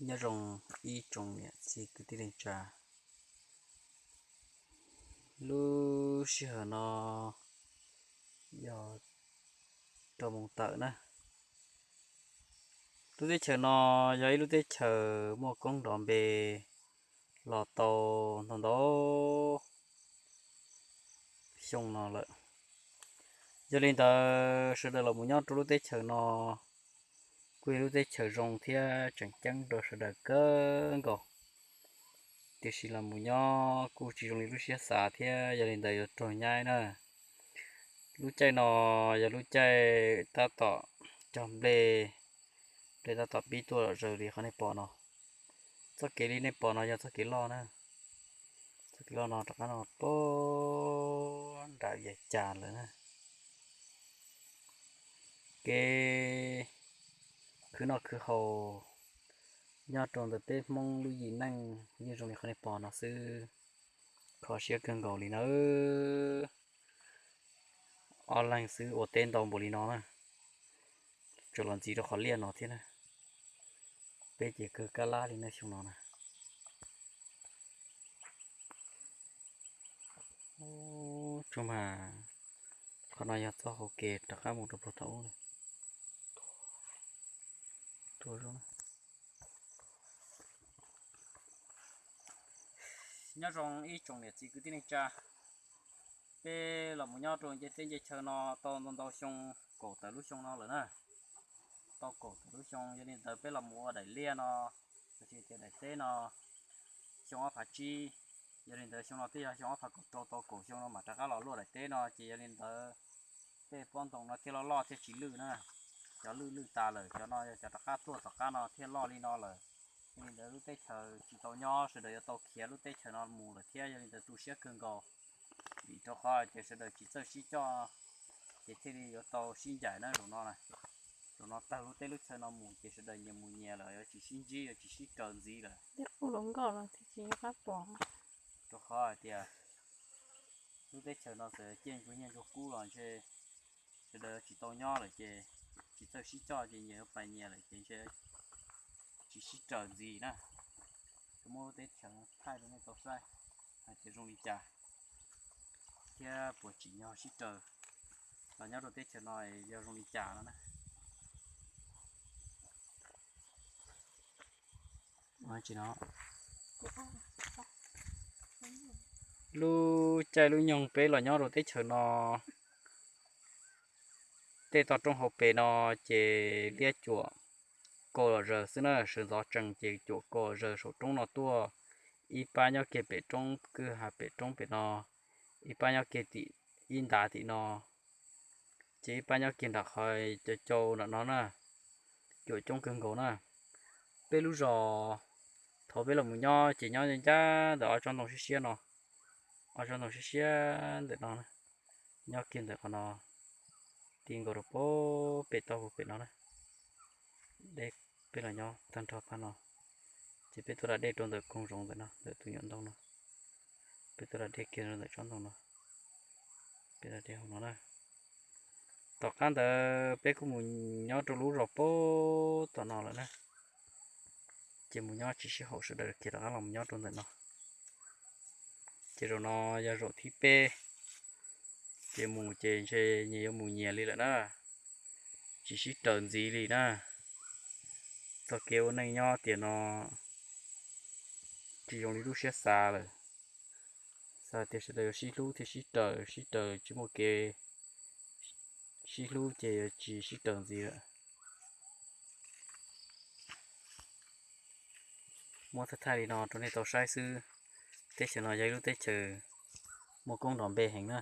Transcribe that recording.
Nyob zoo ib tsoom niam txiv kwv tij neej tsa, lub sij hawm no yog rau moos tawm na. Lub teb chaws no yog ib lub teb chaws muaj koob nrov npe los tau ntau ntau xyoo no lawm. Yog li ntawd sawv daws los mus nyob rau lub teb chaws no kuj yog lub teb chaws zoo thiab tseem ceeb rau sawv daws kawg nkaus. Tiam sis los mus nyob kuj tsis zoo li lub siab xav thiab yog li ntawd yuav raug nyaib na. Lub caij no yog lub caij tab tom cog nplej, nplej tab tom pib tuaj lom zaws li qhov nej pom no. Txoj kev li nej pom no yog txoj kev loj na. Txoj kev loj no rov qab no puag nram Vias Cas lawm na. Kev khwv noj khwv haus nyob rau ntawm peb Hmoob lub yim neej yeej zoo li qhov nej pom no xwb. Kho siab kawg nkaus li nawb. Ob leeg xwb ua teb ntau npaum li no na, tseem los ntxiv rau qhov liaj no thiab na. Peb ces kawg kab lab li na xyoo no na. Tsuas mas qhov no yog txoj hauv kev rov qab mus rau puag thaum ub. Nyob zoo ib tsoom niam txiv kwv tij neej tsa, peb los mus nyob rau nce teb nce chaw no tau ntau ntau xyoo, kaum tawm lub xyoo no lawm na. Tau kaum tawm lub xyoo, yog li ntawd peb los mus ua daim liaj no, los sis tias daim teb no xyoo ob phav tsib. Yog li ntawd xyoo no twb yog xyoo ob phav kaum rau, tau kaum xyoo no mam rov qab los luaj daim teb no, ces yog li ntawd tej pob ntoo no thiaj loj loj thiaj tsis lwj na. Cov lwj lwj tas lawm, cov no yog cov rov qab tuaj tom qab no thiaj loj li no lawm. Yog li ntawd lub teb chaws tsis tau nyob, sawv daws yuav tau khiav lub teb chaws no mus lawm thiab, yog li ntawd tu siab kawg nkaus. Vim rau qhov tias sawv daws tsis txawj sib coj, ces thiaj li yuav tau sib ncaim na zaum no. Zaum no tawg lub teb lub chaw no mus ces sawv daws nyias mus nyias lawm, yuav tsis sib ntsib, yuav tsis sib raws ntxiv lawm. Rau qhov hais tias lub teb chaws no txawm ciaj ntsuag nyiaj ntsuag kub los ntshe sawv daws tsis tau nyob lawm ces tsis txawj sib coj ces nyias yuav pais nyias lawm ces ntshe tsis sib raws ntxiv na. Kuv muab lub teb chaws no thaij rau nej tau saib hais tias zoo li cas thiab puas tsim nyog sib raws, los nyob rau teb chaws no yog zoo li cas no na. Lub caij lub nyoog peb los nyob rau teb chaws no, tej toj roob hauv pes no ces liab cuam kaus lom zaws xwb na, sawv ntxov tsees ces cuam kaus lom zaws saum roob no tuaj, ib pab nyob kiag pem roob kwj ha pem roob pem no, ib pab nyob kiag tim ib ntav tim no, ces ib pab nyob kiag nram qhov cau cau nram no na. Cuam coob kawg nkaus na. Peb lub zos thaum peb los mus nyob ces nyob ncaj ntawm ob tsob ntoo siab siab no, ob tsob ntoo siab siab ntawm no na, nyob kiag ntawm qhov no, ti nkaus rau pem taub hau pem no na. Dej, peb los nyob tag nrho phab no, ces peb tuaj da dej rau ntawm koog zoov ntawm no, ntawm tus nyuam ntoo no, peb tuaj da dej kiag rau ntawm tsob ntoo no, peb da dej hauv no na. Tom qab ntawd peb kuj mus nyob rau lub zos pem tom no lawm na, ces mus nyob tsis sib haum sawv daws kiag rov qab los mus nyob rau ntawm no. Ces zaum no yog zaum thib peb, ces mus ces ntshe nyias yuav mus nyias li lawm na, tsis sib raws ntxiv li na. Txoj kev ua neej nyob tiam no tsis zoo li lub siab xav lawm. Xav tias sawv daws yuav sib hlub thiaj sib raws, sib raws tsis muaj kev sib hlub ces yuav tsis sib raws ntxiv lawm. Muab thaij thaij li no rau nej tau saib xwb. Teb chaws no yog ib lub teb chaws muaj koob nrov npe heev na.